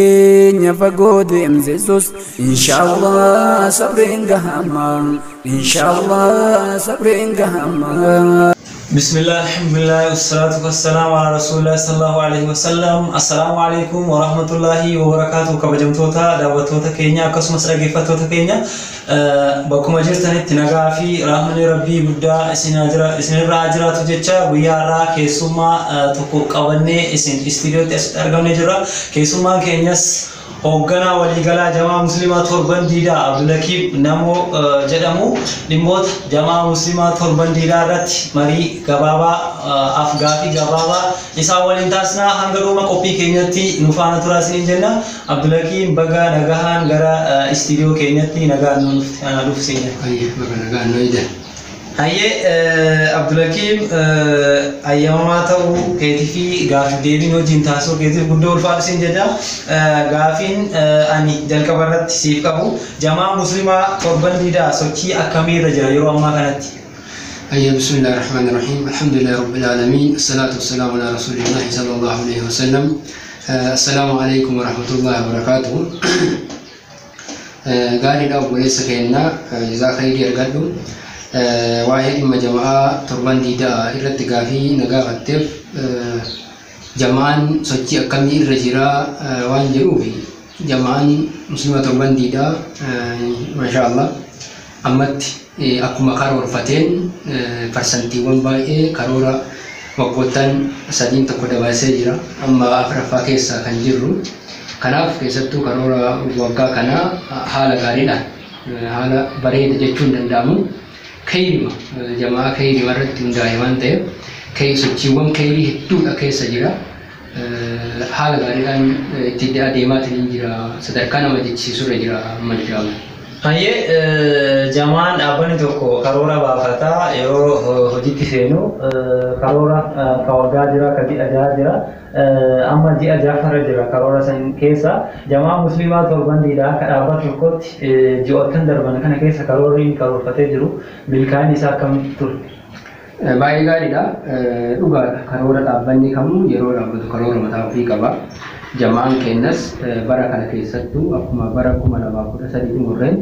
Jireenya fagoo deemsisus inshaallah sabriin gahama, inshaallah sabriin gahama. بسم الله، الحمد لله، والصلاة والسلام على رسول الله صلى الله عليه وسلم. السلام عليكم ورحمة الله وبركاته. Kabajamtoota daawwattoota keenya akkasumas dhaggeeffattoota keenya, bakkuma jirtanitti nagaa fi rahmanni rabbii guddaa isinirraa haa jiraatu jecha, guyyaa har'aa keessummaa tokko qabannee isin istiidiyootti asitti argamnee jirra. Keessummaan keenyas hoogganaa waliigalaa Jamaa Musliimaa Torban Diidaa Abdulakiib Namoo jedhamu. Dhimmoota Jamaa Musliimaa Torban Diidaa irratti marii gabaabaa, afgaafii gabaabaa isaan waliin taasisnaa. Hanga dhuma qophii keenyatti nu faana turaa isiniin jenna. Abdulakiib, baga nagahaan gara istiidiyoo keenyatti nagaan nu dhufu siin. Hayyee, baga nagaan nu eegdan. Hayyee Abdulakiim, ayyamamaa ta'uu keetii fi gaafii deebiin wajjin taasisuu keetiif guddoo ulfaadhu siin jedha. Gaafiin ani jalqaba irratti siif qabu, Jamaa Musliimaa Torban Diidaa sochii akkamii irra jira yeroo ammaa kanatti? Hayyee، بسم الله الرحمن الرحيم، الحمد لله رب العالمين، الصلاة والسلام على رسول الله صلى الله عليه وسلم. السلام عليكم ورحمة الله وبركاته. Gaariidha obboleessa keenya, jazaa khayrii argadhu. Waa'ee dhimma Jama'aa Torban Diidaa irratti gaafii na gaafatteef, jama'aan sochii akkamii irra jira waan jedhuufi, Jama'aan Muslima Torban Diidaa masha Allah ammatti akkuma karoorfateen parsantiiwwan baay'ee karoora waggoottan sadiin tokko dabarsee jira, amma afuraffaa keessa kan jirru. Kanaaf keessattuu karoora waggaa kanaa haala gaariidhaan, haala bareeda jechuun danda'amu, kayrima jamaa kayrima irratti hundaa'e waan ta'eef sochiiwwan kayrii hedduudha keessa jira. Haala gaariidhaan itti adeemaatiin jira, sadarkaa nama jechisiisurra jira amma inshaAllah. Hayyee, jamaan dhaabbanni tokko karoora baafataa yeroo hojiitti seenu karoora ka waggaa jira, ka ji'a jaha jira. Amma ji'a ja'affarra jira. Karoora san keessa Jamaa Musliimaa Torban Diidaa akka dhaabbata tokkotti ji'oottan darban kana keessa karoorri inni karoorfatee jiru milkaa'inni isaa akkam ture? Baay'ee gaariidha. Dhugaadha. Karoora dhaabbanni kamuu yeroo dhaabbatu karoora mataa ofii qaba. Jamaan keenyas bara kana keessattuu akkuma bara 2013 xumurreen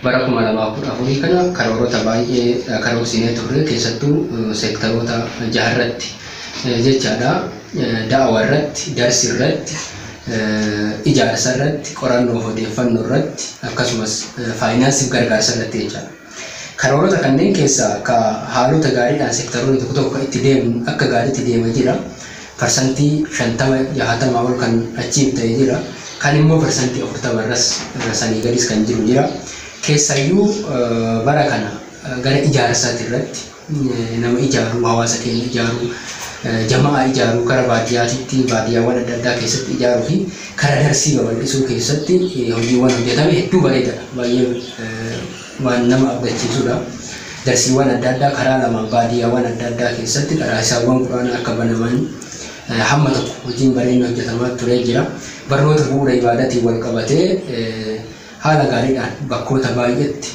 bara 2014 kana karoorota baay'ee karoorsinee turre, keessattuu seektaroota jaharratti jechaadha. Da'awa irratti, darsi irratti, ijaarsa irratti, qorannoo fi odeeffannoo irratti, akkasumas faayinaansiif gargaarsa irratti jechaadha. Karoorota kanneen keessaa ka haalota gaariidhaan seektaroonni tokko tokko itti deemu akka gaariitti deema jira. Parsantii 50 60 ol kan achiif ta'e jira. Kan immoo 40% irras sanii gadis kan jiru jira. Keessayyuu bara kana gara ijaarsaati irratti, nama ijaaruu, hawaasa keenya ijaaruu, jamaa ijaaruu, gara baadiyyaatitti baadiyyaawwan adda addaa keessatti ijaaruu fi karaa darsii babal'isuu keessatti hojiiwwan hojjetame hedduu bareedaadha. Baay'ee waan nama abdachiisudha. Darsiiwwan adda addaa karaa lamaan baadiyyaawwan adda addaa keessatti qaraasisaawwan quraanaa akka banaman hamma tokko hojiin bareedina hojjetamaa turee jira. Barnoota bu'uura ibaadatiin wal qabatee haala gaariidhaan bakkoota baay'eetti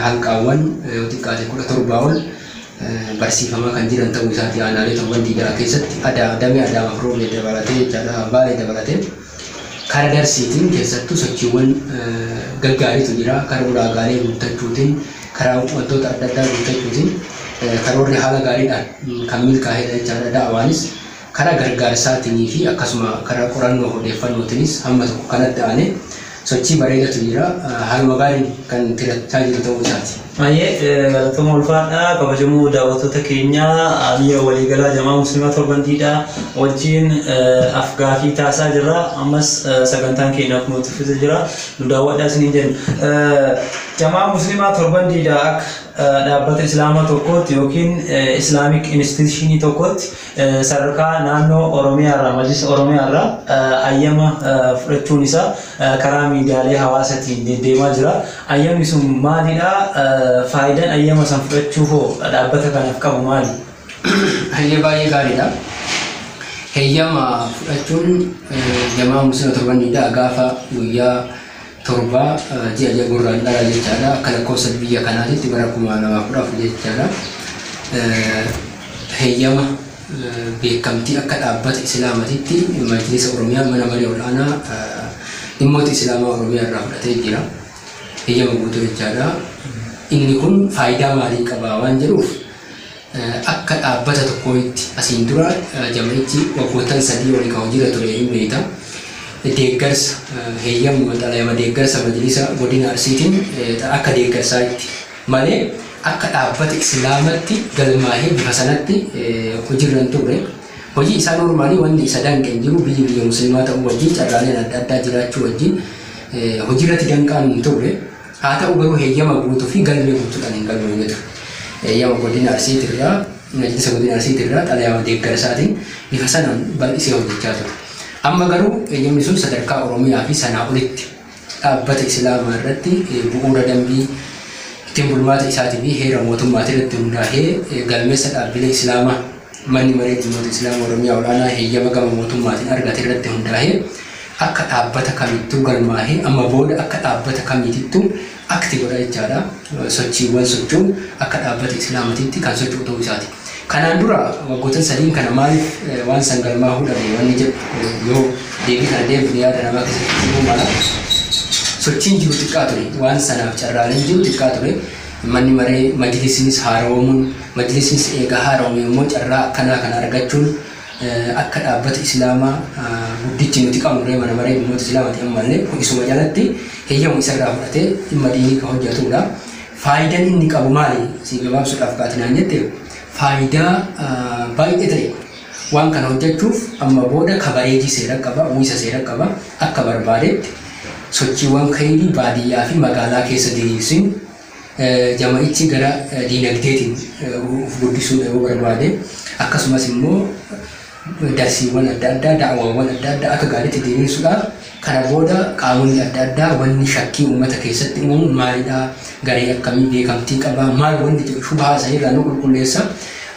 halqaawwan yoo xiqqaate 17 ol barsiifamaa kan jiran ta'uu isaati, aanaalee Torban Diidaa keessatti damee Adaama Roobee dabalatee jechaadha, Baalee dabalatee. Karaa darsiitiin keessattuu sochiiwwan gaggaariitu jira. Karaa ulaagaalee guuttachuutiin, karaa wantoota adda addaa guuttachuutiin karoorri haala gaariidhaan kan milkaa'edha jechaadha. Da'awaanis karaa gargaarsaatinii fi akkasuma karaa qorannoo odeeffannootiinis hamma tokko kanatti aanee sochii bareedatu jira. Haaluma gaariin kan tirachaa jiru ta'uu isaati. Baay'ee galatoomaa, ulfaadha. Kabajamoo daawwattoota keenyaa, amiira waliigalaa Jamaa Musliimaa Torban Diidaa wajjin afgaafii taasisaa jirra. Ammas sagantaan keenya akkuma itti fufee jira. Nu daawwadhaa isiniin jenna. Jamaa Musliimaa Torban Diidaa akka dhaabbata Islaamaa tokkootti yookiin Islamic institutionii tokkootti sadarkaa naannoo Oromiyaa irraa, Majlisa Oromiyaa irraa ayyama fudhachuun isaa karaa miidiyaalee hawaasaatiin deddeemaa jira. Ayyamni sun maalidha? Faayidaan ayyama san fudhachuu hoo dhaabbata kanaaf qabu maali? Hayyee, baay'ee gaariidha. Heeyyama fudhachuun Jamaa Musliima Torban Diidaa gaafa guyyaa 7 ji'a Gurraandhala jechaadha. Akka lakkoofsa biyya kanaatitti bara 2014 jechaadha. Heeyyama beekamtii akka dhaabbata Islaamatitti Majlisa Oromiyaa, mana maree ol'aanaa Dhimmoota Islaamaa Oromiyaa irraa fudhatee jira. Heeyyama guutuu jechaadha. Inni kun faayidaa maalii qaba waan jedhuuf, akka dhaabbata tokkootti asiin dura jama'ichi waggoottan 3 olii kan hojiirra ture hin beekta. Deeggarsa heeyyamuma xalayama deeggarsa majlisa godina Arsiitiin akka deeggarsaatti malee akka dhaabbata Islaamatti galmaahee bifa sanatti hojiirra hin turre. Hojii isaa normaalii wanni isa danqe hin jiru, biyyi biyya musliimaa ta'uu wajjin carraaleen adda addaa jiraachuu wajjin hojiirratti danqaan hin turre. Haa ta'u garuu heeyyama guutuu fi galmee guutuudhaan hin galmoofne ture. Heeyyama godina Arsiitirraa, majlisa godina Arsiitirraa xalayama deeggarsaatiin bifa sanaan bal'isee hojjechaa ture. Amma garuu heeyyamni sun sadarkaa Oromiyaa fi sanaa olitti dhaabbata Islaamaa irratti bu'uura dambii ittiin bulmaata isaatii fi heera mootummaatii irratti hundaa'ee galmeessa dhaabbilee Islaamaa manni maree dhimmoota Islaamaa Oromiyaa olaanaa heeyyama gama mootummaatiin argate irratti hundaa'ee akka dhaabbata kamittuu galmaahee amma booda akka dhaabbata kamiitittuu akti godha jechaadha. Sochiiwwan socho'u akka dhaabbata Islaamatiitti kan socho'u ta'uu isaati. Kanaan dura waggoota 3 kana maaliif waan san galmaahuu dhabe wanni jedhu yoo deebii kana deebine yaada namaa keessatti dhufuu mala. Sochiin jiru xiqqaa ture. Waan sanaaf carraaleen jiru xiqqaa ture. Manni maree majlisinis haaroomuun, majlisinis eega haaroome immoo carraa akkanaa kana argachuun akka dhaabbata Islaamaa guddichi nuti qabnu ree mana maree dhimmoota Islaamaati ammallee isuma jalatti heeyyamu isarraa fudhatee dhimma diinii kan hojjetudha. Faayidaan inni qabu maali? Si gabaabsuudhaaf kaatinaan jette faayidaa baay'ee ta'e waan kana hojjechuuf amma booda kabareejii seera qaba, uwwisa seera qaba akka barbaadetti sochiiwwan kayrii baadiyyaa fi magaalaa keessa diriirsin jama'ichi gara diinagdeetiin of guddisuu yoo barbaade akkasumas immoo darsiiwwan adda addaa, da'awaawwan adda addaa akka gaariitti diriirsuudhaaf kana booda qaamonni adda addaa wanni shakkii uummata keessatti uumamu maalidha, garee akkamii beekamtii qaba, maal wanni jedhu shubhaa sanirraa nu qulqulleessa.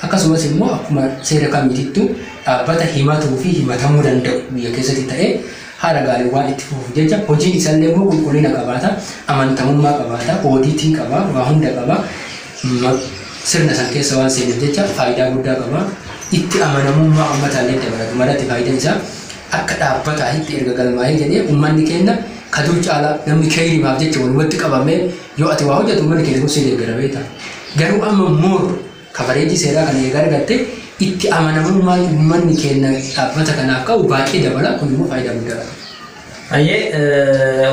Akkasumas immoo akkuma seera kamiitittuu dhaabbata himatuu fi himatamuu danda'u biyya keessatti ta'ee haala gaarii waan itti fufuuf jecha hojiin isaallee immoo qulqullina qabaata, amantamummaa qabaata, oodiitii qaba, waa hunda qaba. Sirna san keessa waan seeneef jecha faayidaa guddaa qaba. Itti amanamummaa uummataallee dabalatu malatti faayidaan isaa akka dhaabbataatti erga galmaa'ee jedhee uummanni keenya kadur caalaa namni keeyrimaaf jecha walumatti qabamee yoo ati waa hojjetu uummanni keenya kun si deeggara beekta. Garuu amma moor kabareejii seeraa kana eega argatte itti amanamummaan uummanni keenya dhaabbata kanaaf qabu baay'ee dabala, kun immoo faayidaa guddaa qaba. Ayyee,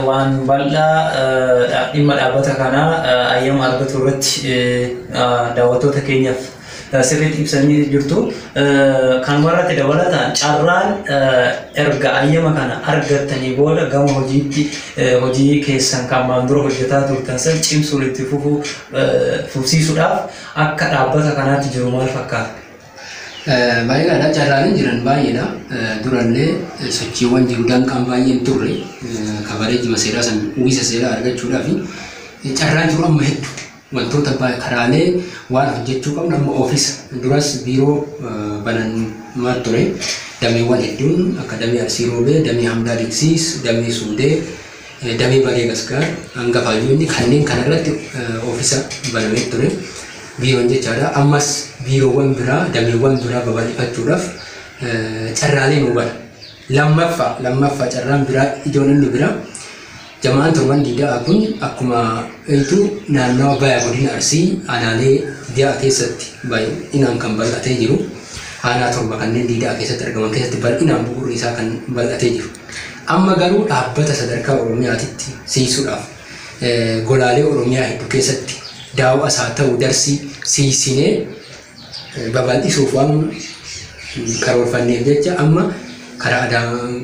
waan bal'aa dhimma dhaabbata kanaa ayyama argatu irratti daawwattoota keenyaaf sirriitti ibsanii jirtu. Kanuma irratti dabalataan carraan erga ayyama kana argattanii booda gama hojiitti hojii keessan kan ammaan dura hojjetaa turtan san cimsuun itti fufsiisuudhaaf akka dhaabbata kanaatti jiru maal fakkaata? Baay'eedha, carraaleen jiran baay'eedha. Durallee sochiiwwan jiru danqaan baay'een turre kabareejima seeraa san uwwisa seeraa argachuudhaaf carraan jiru amma hedduu wantoota karaalee waan hojjechuu qabnu amma oofisa duras biiroo banamaa ture dameewwan hedduun akka damee Arsii Roobee, damee Hamdaa Diksiis, damee Suudee, damee Baree Gasgaar hanga faayyoonni kanneen kanarratti oofisa banamee ture. Biiroon jechaadha. Ammas biiroowwan biraa dameewwan biraa babal'ifachuudhaaf carraalee nu bana. Lammaffaa carraan biraa ijoon inni biraa jamaan torban diidaa kun akkuma eetu naannawa baya godina Arsii aanaalee diidaa keessatti bal'inaan kan bal'atee jiru. Aanaa 7 kanneen diidaa keessatti argaman keessatti bal'inaan bu'uurri isaa kan bal'atee jiru. Amma garuu dhaabbata sadarkaa Oromiyaatitti siisuudhaaf golaalee Oromiyaa hedduu keessatti daawwas haa ta'u darsii siisinee babal'isuuf waan karoorfanneef jecha amma karaa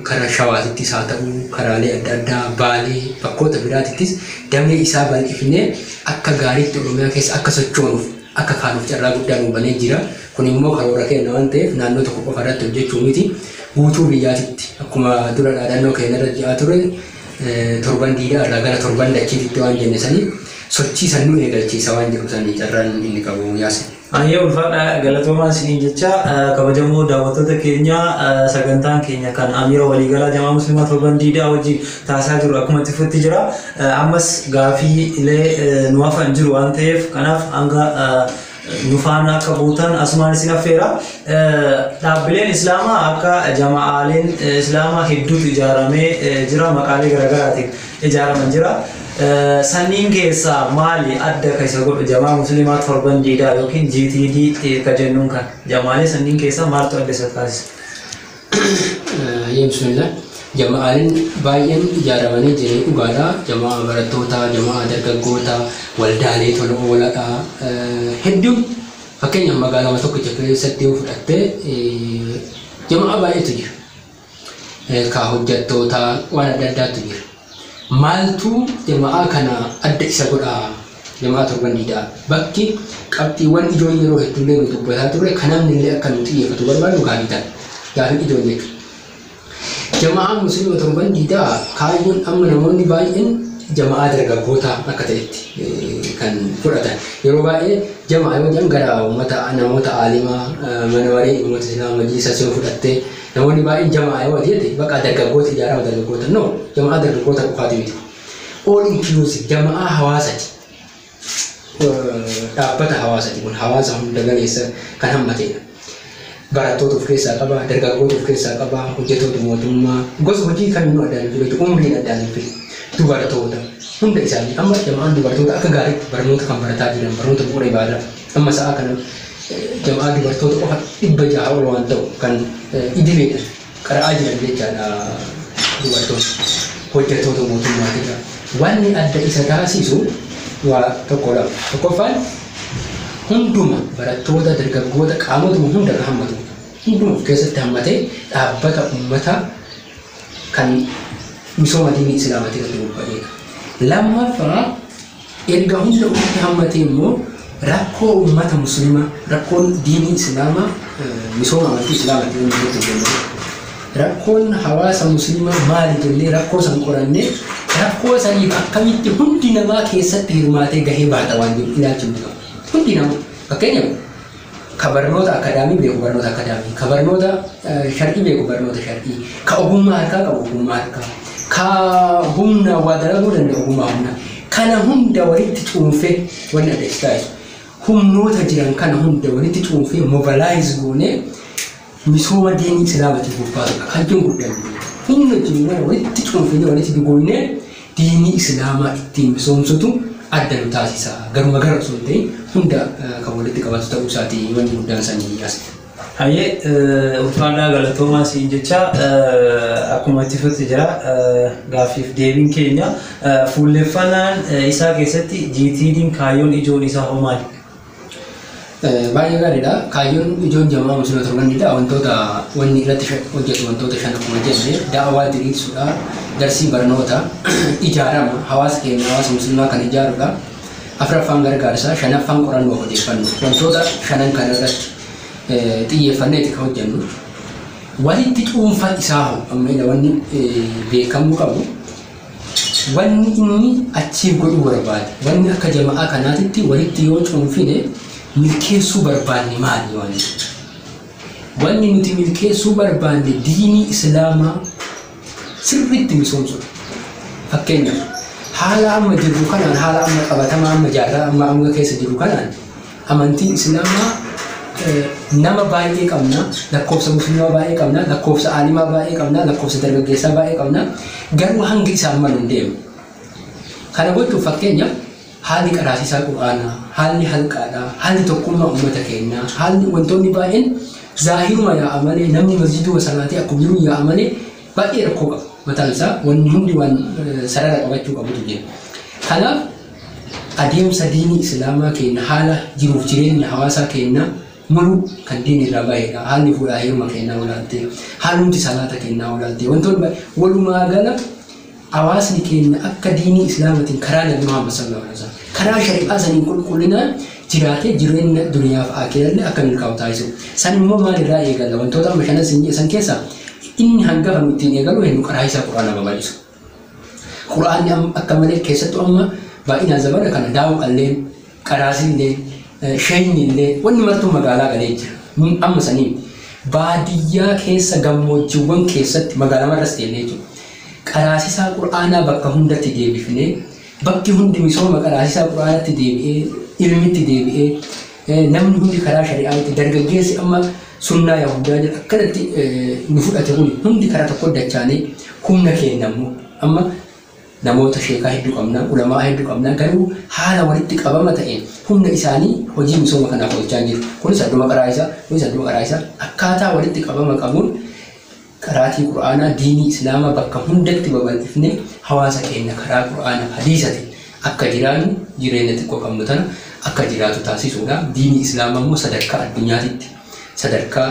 karaa Shawaatittis haa ta'u karaalee adda addaa Baalee bakkoota biraatittis damee isaa bal'ifnee akka gaariitti Oromiyaa keessa akka sochoonuuf akka kaanuuf carraa guddaa nu banee jira. Kun immoo karoora keenya waan ta'eef naannoo tokko qofa irratti hojjechuu miti guutuu biyyaatitti akkuma dura dhaadannoo keenya irra ji'aa ture torban diidaa irraa gara torban dachiititti waan jenne sanii sochii san nu eegalchiisa waan jedhu sanii carraan inni qabu yaase. Ayyee, ulfaadha, galatoomaa isiniin jecha. Kabajamoo daawwattoota keenya, sagantaan keenya kan Amiira waliigalaa Jamaa Musliimaa Torban Diidaa wajjin taasisaa jiru akkuma itti fufetti jira. Ammas gaafiilee nu hafan jiru waan ta'eef kanaaf hanga Nu faana akka buutan asumaan isin affeera. Dhaabbileen Islaamaa akka jama'aaleen Islaamaa hedduutu ijaaramee jira, maqaalee garaagaraatiin ijaaraman jira. Sanniin keessaa maali adda ka isa godhu jamaa Musliimaa Torban Diidaa yookiin GTD ka jennuun kan jamaalee sanniin keessaa maaltu adda isa taasisa? Bismillah. Jama'aaleen baay'een ijaaramanii jiru dhugaadha. Jamaa barattootaa, jamaa dargaggootaa, waldaalee tola oolaadha. Hedduun fakkeenyaaf magaalaa tokkicha keessatti yoo fudhatte jamaa baay'eetu jira. Ka hojjettootaa waan adda addaatu jira. Maaltu jamaa kana adda isa godhaa? Jamaa Torban Diidaa. Bakki qabxiiwwan ijoon yeroo hedduullee nu dubbataa turre kan namni illee akka nu xiyyeeffatu barbaadu gaafii ta'a. Gaafii ijoon jechuudha. Jamaa Musliima Torban Diidaa kaayyoon amma namoonni baay'een jamaa dargaggootaa akka ta'etti kan fudhatan. Yeroo baay'ee jamaa yoo jedhan gara uummata namoota aalimaa mana maree dhimmoota islaamaa majlisa yoo fudhatte namoonni baay'een jamaa yoo jedhe bakka dargaggoota ijaarama dargaggoota. No, jamaa dargaggoota qofaati miti. All inclusive jamaa hawaasaati. Dhaabbata hawaasaati kun hawaasa hunda galeessa kan hammatedha. Barattoota of keessaa qaba, dargaggoota of keessaa qaba, hojjettoota mootummaa, gosa hojii kamiinuu addaan hin filatu, umriin addaan hin filatu, dubartoota hunda isaanii amma jamaan dubartoota akka gaariitti barnoota kan barataa jiran, barnoota bu'uura ibaadaa amma sa'a kana jamaa dubartoota qofa 600 ol waan ta'u kan idileedha qara'aa jiran jechaadha dubartoota hojjettoota mootummaatirra. Wanni adda isa taasisu waa tokko lama. Tokkoffaan hunduma barattoota dargaggoota qaamotuma hunda kan hammatu hunduma of keessatti hammatee dhaabbata uummataa kan misooma diinii islaamaatii irratti bobba'edha. Lammaffaa erga hunda ofitti hammatee immoo rakkoo uummata musliimaa rakkoon diinii islaamaa misooma amantii islaamaatii irratti hojjennu. Rakkoon hawaasa musliimaa maali jennee rakkoo san qorannee rakkoo saniif akkamitti hundi namaa keessatti hirmaatee gahee baata waan jiru ilaalchi hundi qaba. Hundi namaa fakkeenyaaf ka barnoota akaadaamii beeku barnoota akaadaamii, ka barnoota shar'ii beeku barnoota shar'ii, ka ogummaa harkaa qabu ogummaa harkaa, ka humna waa dalaguu danda'u ogummaa humnaa. Kana hunda walitti cuunfee wanni adda isa taasisu humnoota jiran kana hunda walitti cuunfee mobilaayiz goonee misooma diinii islaamaatiif bobbaasudha. Kan jiru guddaan humna jiru mana walitti cuunfinee walitti dugoonee diinii islaamaa ittiin misoomsutu adda nu taasisa. Garuma gara osoo hin ta'in hunda kan walitti qabatu ta'uu isaati wanni guddaan sanii as. Hayyee ulfaadhaa galatoomaa siin jecha akkuma itti fufti jira gaaffiif deebiin keenya fuulleffannaan isaa keessatti GTD'n kaayyoon ijoon isaa hoo maali? Baay'ee gaariidha. Kaayyoon ijoon jamaa Musliima Torban Diidaa wantoota wanni irratti hojjetu wantoota shan akkuma jenne da'awaa diriirsuudha, darsii barnoota, ijaarama hawaasa keenya hawaasa musliimaa kan ijaaruudha. Afuraffaan gargaarsa, shanaffaan qorannoo odeeffannoo. Wantoota shanan kana irratti xiyyeeffanneeti kan hojjennu. Walitti cuunfaan isaa hoo amma wanni beekamuu qabu wanni inni achiif godhuu barbaade wanni akka jamaa kanaatitti walitti yoo cuunfine milkeessuu barbaanne maali waan jedhu. Wanni nuti milkeessuu barbaanne diinii islaamaa sirriitti misoomsudha. Fakkeenyaaf haala amma jirru kanaan haala amma qabatamaa amma jaarraa amma amma keessa jirru kanaan amantiin islaamaa nama baay'ee qabna, lakkoofsa musliimaa baay'ee qabna, lakkoofsa aalimaa baay'ee qabna, lakkoofsa dargaggeessaa baay'ee qabna, garuu hanga isaan malu hin deemu. Kana gochuuf fakkeenyaaf haalli qaraasisaa qur'aanaa, haalli halqaadhaa, haalli tokkummaa uummata keenyaa, haalli wantoonni baay'een zaahiruma yaa'a malee namni masjiduma salaatee akkuma jiru yaa'a malee baay'ee rakkoo qaba. Mataan isaa wanni hundi waan sarara qabachuu qabutu jira. Kanaaf adeemsa diinii islaamaa keenya haala jiruuf jireenya hawaasaa keenya muruu kan diinii irraa baay'eedha. Haalli fuudhaa heeruma keenyaa olaaltee, haalumti salaata keenyaa olaaltee wantoonni walumaa gala hawaasni keenya akka diinii islaamaatiin karaa Nabi Muhammad sallallahu alaihi wasallam karaa shari'aa saniin qulqullinaan jiraatee jireenya duniyaaf akhiirallee akka milkaa'u taasisu. San immoo maalirraa eegalla? Wantoota amma shanan siin jedhan keessaa inni hangafa nu ittiin eegalu hennu karaa isaa Qur'aana babal'isu. Qur'aanni akka malee keessattuu amma baay'inaan zamana kana daawqalleen, qaraasiillee, sheenyillee wanni martuu magaalaa galee jira. Amma saniin baadiyyaa keessa gammoojjiiwwan keessatti magaalaa marras deemnee jechuudha. Qaraasisaa Qur'aanaa bakka hundatti deebifnee bakki hundi misooma qaraasisaa Qur'aanaatti deebi'ee ilmitti deebi'ee Namni hundi karaa shari'aatti dargaggeessi amma sunnaa Yahudaa jedha akkanatti nu fudhate kun hundi karaa tokko dachaanee humna keenya immoo amma namoota sheekaa hedduu qabna, ulamaa hedduu qabna, garuu haala walitti qabama ta'een humna isaanii hojii misooma kanaaf oolchaa jiru. Kunis adduma qaraa isaa, kunis adduma qaraa isaa akkaataa walitti qabama qabuun qaraatii Qur'aanaa diinii Islaamaa bakka hundatti babal'ifnee hawaasa keenya karaa Qur'aanaa hadiisati akka jiraannu jireenya xiqqoo qabnu tana akka jiraatu taasisuudha. Diinii Islaamaa immoo sadarkaa addunyaatitti sadarkaa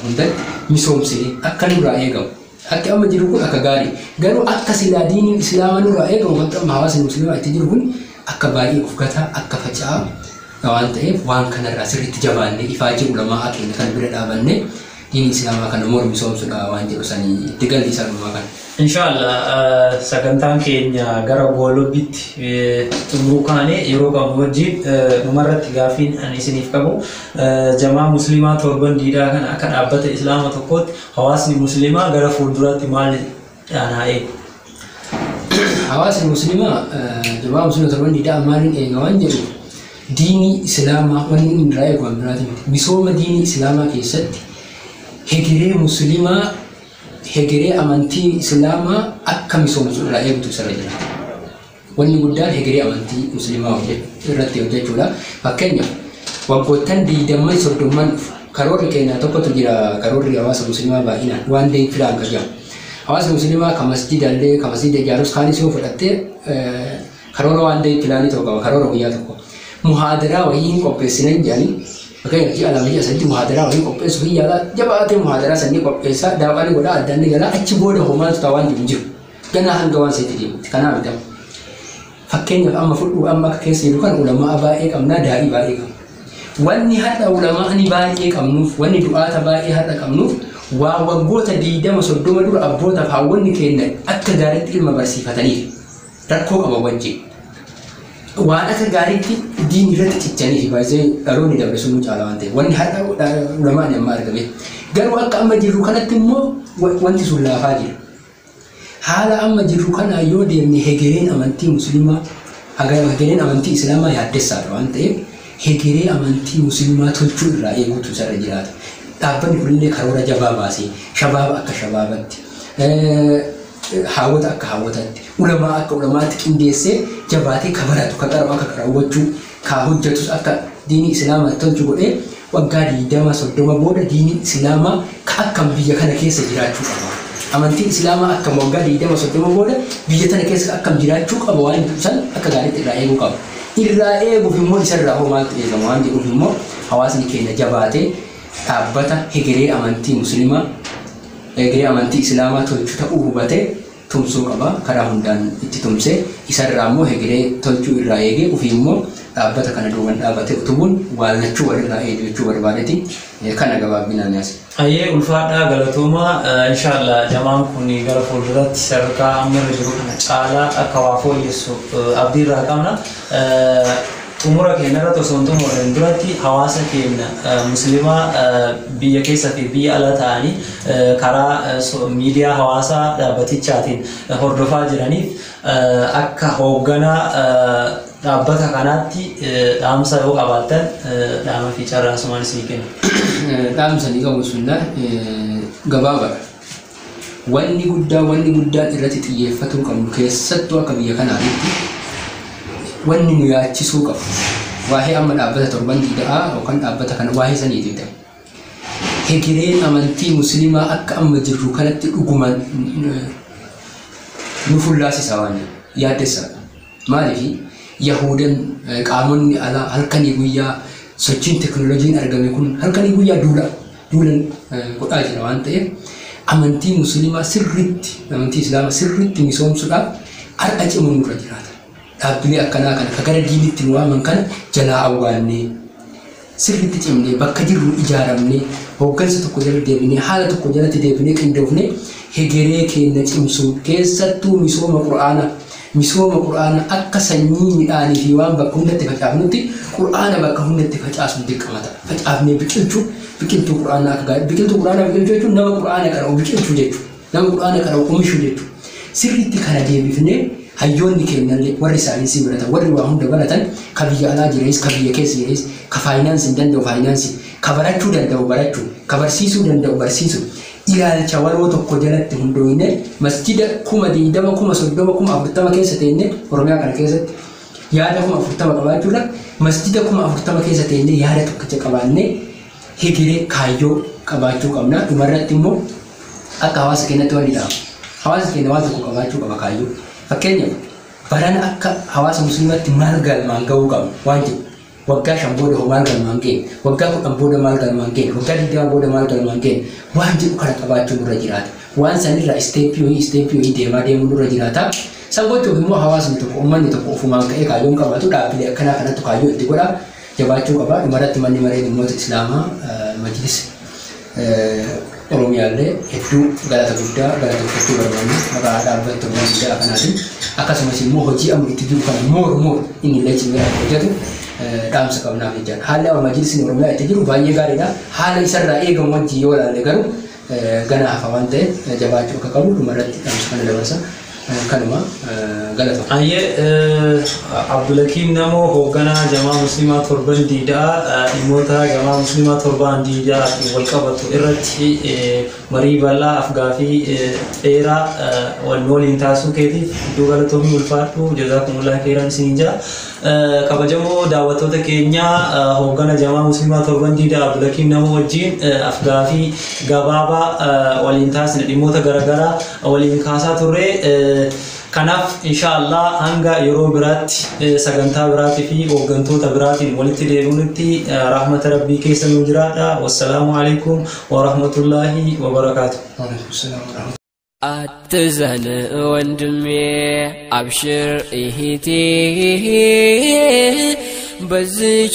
hundatti misoomsinee akka nurraa eegamu. Akki amma jiru kun akka gaarii. Garuu akka silaa diiniin Islaamaa nurraa eegamu wanti amma hawaasni Musliimaa itti jiru kun akka baay'ee of gataa akka faca'aa waan ta'eef waan kanarraa sirriitti jabaannee ifaajii ulamaa keenya kan bira dhaabannee diinii Islaamaa kana mormi misoomsuudha waan jedhu sanii itti galli isaa dhumaa kana. Inshallah sagantaan keenya gara goolobbitti xumuruu kaane yeroo qabnu wajjin dhumarratti gaaffiin ani isiniif qabu jamaa musliimaa torban diidaa kana akka dhaabbata islaama tokkootti hawaasni musliimaa gara fuulduraatti maal dhaanaa eegu? Hawaasni musliimaa jamaa musliimaa torban diidaa maaliin eega waan jedhu diinii islaamaa wanni inni irraa eegu waan biraati miti. Misooma diinii islaamaa keessatti hegeree musliimaa hegeree amantii islaamaa akka misoomsu irraa eegdu isarra jira. Wanni guddaan hegeree amantii musliimaa irratti hojjechuudha. Fakkeenyaaf waggoottan 20 30 dhufu karoorri keenya tokkotu jira karoorri hawaasa musliimaa baay'inaan waan deem filaan kan jedhamu. Hawaasni musliimaa kan masjida illee kan masjida ijaarus kaanis yoo fudhattee karoora waan deem filaanii tokko qaba karoora guyyaa tokko. Muhaadaraa wayii hin qopheessinan jedhanii fakkeenyaaf ji'a 2 ji'a 3 muhaadaraa wayii qopheessuuf hin yaalaa jabaatee muhaadaraa sanii qopheessaa daawwanii godhaa addaan ni galaa achi booda homaatu ta'aa waan jiru jiru. Ganaa hanga waan seetti deemutti kanaaf bitama. Fakkeenyaaf amma fudhuu amma akka keessa jiru kan ulamaa baay'ee qabnaa daa'ii baay'ee qabna. Wanni har'a ulamaa ni baay'ee qabnuuf wanni du'aata baay'ee har'a qabnuuf waa waggoota 20 30 dura abbootaaf haawwanni keenya akka gaariitti ilma barsiifataniif rakkoo qaba wajjin. Waan akka gaariitti diin irratti cichaniif baay'ee dhaloonni dabre sun caala waan ta'eef wanni har'a ulamaan amma argame. Garuu akka amma jirru kanatti immoo wanti sun laafaa jira. Haala amma jirru kana yoo deemne hegereen amantii musliimaa hegereen amantii islaamaa yaaddessaadha waan ta'eef hegeree amantii musliimaa tolchuu irraa eeguutu isarra jiraata. Dhaabbanni kunillee karoora jabaa baasee shabaaba akka shabaabatti haawwata akka haawwataatti ulamaa akka ulamaatti qindeessee jabaatee ka baratu ka qara'u akka qara'u gochuu ka hojjetus akka diinii islaamaa tolchu godhee waggaa 20 30 booda diinii islaamaa ka akkam biyya kana keessa jiraachuu qaba. Amantiin islaamaa akkam waggaa 20 30 booda biyya tana keessa akkam jiraachuu qaba waan jedhu san akka gaariitti irraa eeguu qaba. Irraa eeguuf immoo isarraa hoo maaltu eegama waan jedhuuf immoo hawaasni keenya jabaatee dhaabbata hegeree amantii musliimaa hegeree amantii islaamaa tolchu ta'uu hubatee tumsuu qaba. Karaa hundaan itti tumsee isarraa immoo hegeree tolchuu irraa eegee ofii immoo dhaabbata kana duuban dhaabbatee utubuun waallachuu walirraa eegu jechuu barbaadeeti. Kana gabaabinaan yaasa. Ayyee ulfaadhaa galatoomaa inshallah jamaan kun gara fuulduratti sadarkaa amma irra jiru kana caalaa akka waa fooyyessu abdii irraa qabna. Xumura keenya irratti osoo hin xumurreen duratti hawaasa keenya musliimaa biyya keessa fi biyya ala ta'anii karaa miidiyaa hawaasaa dhaabbatichaatiin hordofaa jiraniif akka hoogganaa dhaabbata kanaatti dhaamsa yoo qabaattan dhaama fi carraa asumaan isinii kenna. Dhaamsa ni qabu sunnaa gabaabaadha. Wanni guddaan irratti xiyyeeffatuu qabnu keessattuu akka biyya kanaatitti wanni nu yaachisuu qabu. Waa'ee amma dhaabbata torban diida'aa yookaan dhaabbata kana waa'ee saniitiif ta'u. Hegereen amantii musliimaa akka amma jirru kanatti dhugumaan nu fullaasisa waan yaaddessaadha. Maaliif Yahudan qaamonni alaa halkanii guyyaa sochiin teknooloojiin argame kun halkanii guyyaa duulan godhaa jira waan ta'eef amantii musliimaa sirriitti amantii islaamaa sirriitti misoomsuudhaaf har'a cimuun nurra jiraata. Dhaabbilee akkanaa kana ka gara diinitti nu waaman kana jalaa awwaannee sirriitti cimnee bakka jirru ijaaramnee hooggansa tokko jala deebinee haala tokko jalatti deebinee qindoofnee hegeree keenya cimsuu keessattuu misooma Qur'aanaa akka sanyii midhaanii fi waan bakka hundatti facaafnutti Qur'aana bakka hundatti facaasuun dirqama ta'a. Facaafnee biqilchuu biqiltuu Qur'aanaa akka gaarii biqiltuu Qur'aanaa biqilchuu jechuun nama Qur'aana qara'u biqilchuu jechuudha. Nama Qur'aana qara'u oomishuu jechuudha. Sirriitti kana deebifnee Hayyoonni keenyallee warri saayinsii baratan, warri waa hunda baratan, ka biyya alaa jirees, ka biyya keessa jirees, ka faayinaansii danda'u faayinaansii, ka barachuu danda'u barachuu, ka barsiisuu danda'u barsiisuu. Ilaalcha waloo tokko jalatti hundooyne masjida 20,000, 30,000, 40,000 keessa teenne Oromiyaa kana keessatti yaada 40,000 qabaachuudha. Masjida 40,000 keessa teenne yaada tokkicha qabaannee higiree kaayyoo qabaachuu qabna. Dhumarratti immoo akka hawaasa keenyatti wanni dhaabu. Hawaasa keenya waan tokko qabaachuu qaba kaayyoo. Fakkeenyaaf barana akka hawaasa musliimaatti maal galmaan gahuu qabna waan jedhu. Waggaa 5 booda hoo maal galmaan geenye, waggaa 10 booda maal galmaan geenye, waggaa 20 booda maal galmaan geenye waan jedhu kana qabaachuu nurra jiraata. Waan sanirraa isteeppii wayii isteeppii wayii deemaa deemuu nurra jiraata. San gochuuf immoo hawaasni tokko uummanni tokko ofumaan ka'ee kaayyoon qabaatu dhaabbilee akkanaa kanattu kaayyoo itti godha jabaachuu qaba. Dhumarratti manni maree dhimmoota Islaamaa majlis Oromiyaallee hedduu galata guddaa galateeffachuu barbaanna maqaa dhaabbata torban guddaa kanaatiin akkasumas immoo hojii amma itti jiru kana moor moor inni illee cimee akka hojjetu dhaamsa qabnaaf jechaadha. Haalli amma majlisni Oromiyaa itti jiru baay'ee gaariidha. Haala isarraa eegamu wajjin yoo ilaalle garuu gana hafa waan ta'eef jabaachuu akka qabu dhumarratti dhaamsa kana dabarsa. Kanuma galata. Ayyee Abdulakiim Namoo hoogganaa jamaa musliimaa torban diidaa dhimmoota jamaa musliimaa torban diidaa wal qabatu irratti marii bal'aa afgaafii dheeraa wal waliin taasisuu keetiif iddoo galatoomii ulfaadhu jazaakumullah khairan isiniin jira. Kabajamoo daawwattoota keenyaa hooggana jamaa musliimaa torban diidaa Abdulakiim Namoo wajjin afgaafii gabaabaa waliin taasisne dhimmoota garaagaraa waliin kaasaa turre. Kanaaf inshaallah hanga yeroo biraatti sagantaa biraatii fi hooggantoota biraatiin walitti deebinutti rahmata rabbii keessa nu jiraadha. Wassalaamu alaikum wa rahmatullaahi wa barakaatu. አትዘን ወንድሜ አብሽር እህቴ በዚች